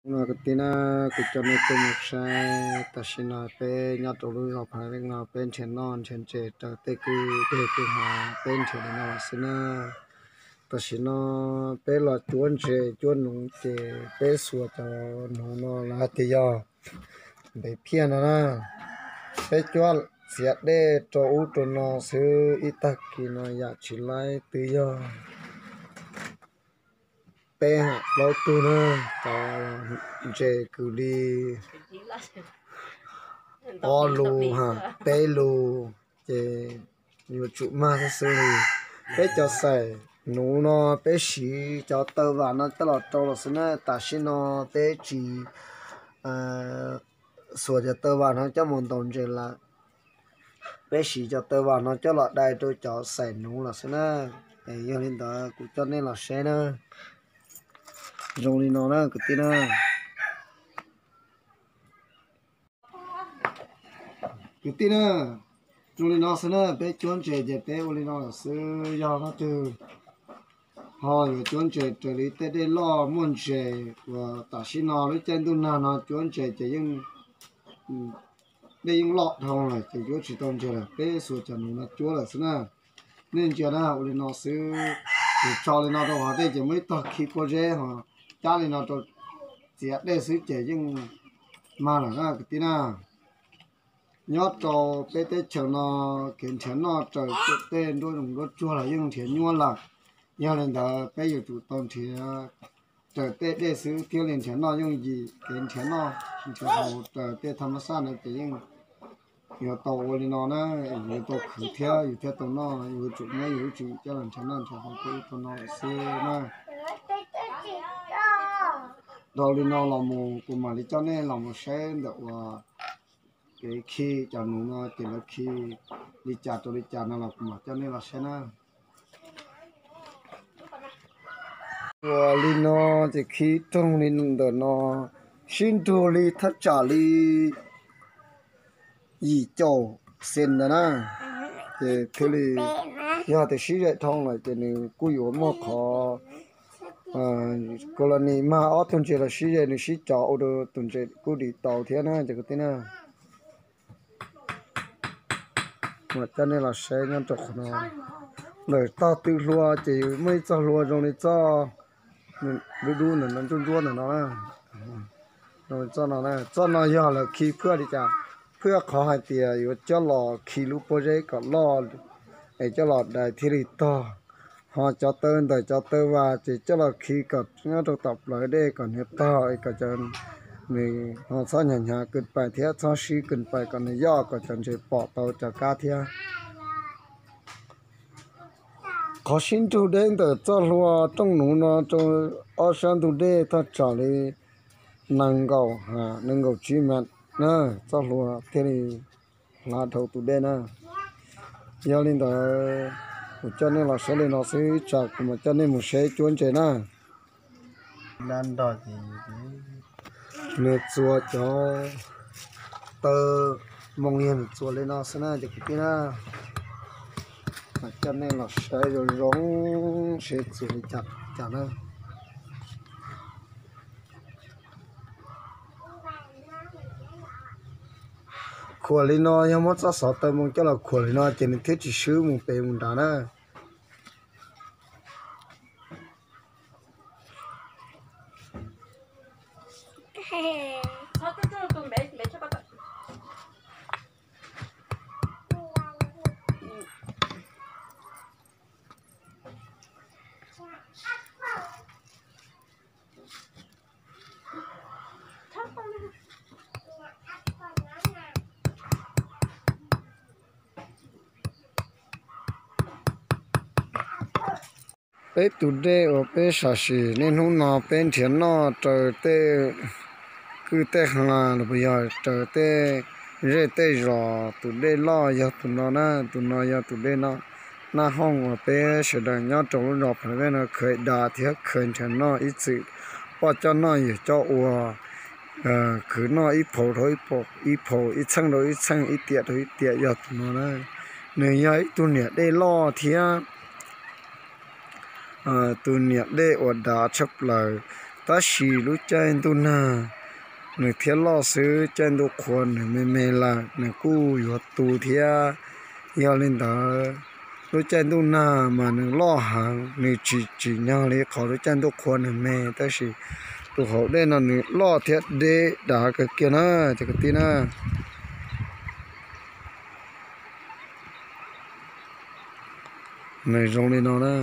Hnub no kwv tij na, kuv coj nej tuaj mus saib, tam sim no peb nyob rau lub zos Phav Leej no peb nrhiav noj nrhiav ntses raws tej kwj deg kwj ha, peb nrhiav li no lawm xwb na. Tam sim no peb los cuab ntses cuab nuv ces peb xuas cov nuv no lawv hais tias yog ntev phiaj no na. Peb cuab txiav dej rau ub rau no xwb, ib tag kis no yam tsis laib twb yog peb plaub tug na, cov ntses kwv li ob lus ha peb lus, ces yuav tsum mag xwb xwb li. Peb cov xaim nuv no peb siv cov taw vam no coj los rau los xwb na. Tam sim no peb tsis xuas cov taw vam no coj mus ntaus ntses lawm, peb siv cov taw vam no coj los dai rau cov xaim nuv los xwb na. Es yog li ntawd kuv coj nej los saib na. Zoo li no na kwv tij na. Kwv tij na, zoo li no xwb na, peb cuab ntses ces peb ua li no lawm xwb. Yog leej twg ho yuav cuab ntses raws li tej dej loj muaj ntses uas tam sim no lub caij ntuj nag no cuab ntses ces yeej, dej yeej loj dhau lawm ces cuab tsis tau ntses lawm, peb xuas cov nuv no cuab lawm xwb na. Nej ntsia na, ua li no xwb, kuv tso li no rau hauv dej ces muaj ib tog khi pob zeb ho cab li no rau txiav dej xwb ces yeej mag lawm na kwv tij na. Nyob rau peb teb chaws no kev nrhiav noj raws tej nruab zoov nruab tsuag los yeej nrhiav nyuaj lawm. Yog li ntawd peb yuav tsum tau nrhiav raws tej dej xwb thiaj li nrhiav noj yooj yim. Kev nrhiav noj nrhiav haus raws tej thaj ma xaj no ces yeej yuav tau ua li no na, yuav tau khwv thiab yus thiaj tau noj, yuav tsum muab yus lub tswv yim coj los nrhiav noj nrhiav haus rau ub rau no lawm xwb na. Dhau li no los mus kuv mam li coj nej los mus saib ntawm uas kev khi cov nuv no ces lawv khi li cas rau li cas no los kuv mam coj nej los saib na. Ua li no ces khi rooj li ntawm no, sib nrug li thaj tsam li yim caum xees ntawd na. Ces thiaj li, yog tias sib ze dhau lawm ces nws kuj yuav muaj qhov, kos los nws mag ob tug ntses los sib ze nws sib cov ua rau tus ntses kuj dim tau thiab na cov kwv tij na. Mam coj nej los saib nyob rau qhov no. Ntawm tog tw hlua ces muaj ib txoj hlua zoo li txoj dub dub ntawm no, ntsuab ntsuab ntawm no na. Zoo li txoj no na, txoj no yog lawv khi phwaj li cas? Phwaj qhov hais tias yuav coj los khi lub pob zeb kom loj es coj los dai thiaj li tog. Ho cov taw ntawm cov taw vas ces coj los khi kom nyob rau tom plawv dej kom nws tog es kom cov, nws ho txhob hnyav hnyav kws pais thiab txhob sib kws pais kom nws yoj kom cov ntses pom tau cov kab thiab. Qhov sib nrug deb ntawm txoj hlua rooj nuv no rau ob sab ntug dej thaj tsam li nees nkaum, nees nkaum tsib mev na, txoj hlua thiaj li hlav dhau tus dej na. Yog li ntawd, kuv coj nej los saib li no xwb, tsam kuv mam coj nej mus saib cuab ntses na. Nws txuas cov taw moo yog nws txuas li no xwb na cov kwv tij na. Mam coj nej los saib zoo zoo seb txuas li cas na. Khuam li no yog muab txoj xov taw moo coj los khuam li no ces nws thiaj tsis swb mus pem mus nrad na. Peb tus dej uas peb sam sim niaj hnub no peb nrhiav noj raws tej kwj tej ha los puas yog raws tej zej tej zos, tus dej loj yog tus no na, tus no yog tus dej no. Naj hooj uas peb sawv daws nyob rau lub zos Phav Vej no khaws dav thiab khaws nrhiav noj ib txwm, poj coj noj yawg coj ua, khwv noj ib phaus dhau ib phaus, ib txheej dhau ib txheej, ib tiam dhau ib tiam yog tus no na. Nws yog ib tug niam dej loj thiab tus niam dej uas dav tshaj plaws Tab sis lub caij ntuj nag nws thiaj loj xwb, caij ntuj qhua nws me me lawm nws kuj yuav tu thiab. Yog li ntawd, lub caij ntuj nag mas nws loj heev, nws tsis tsim nyog li qhov lub caij ntuj qhua nws me, tab sis tus hauv dej no nws loj thiab deb dav kawg kiag na, cov kwv tij na. Nws zoo li no na.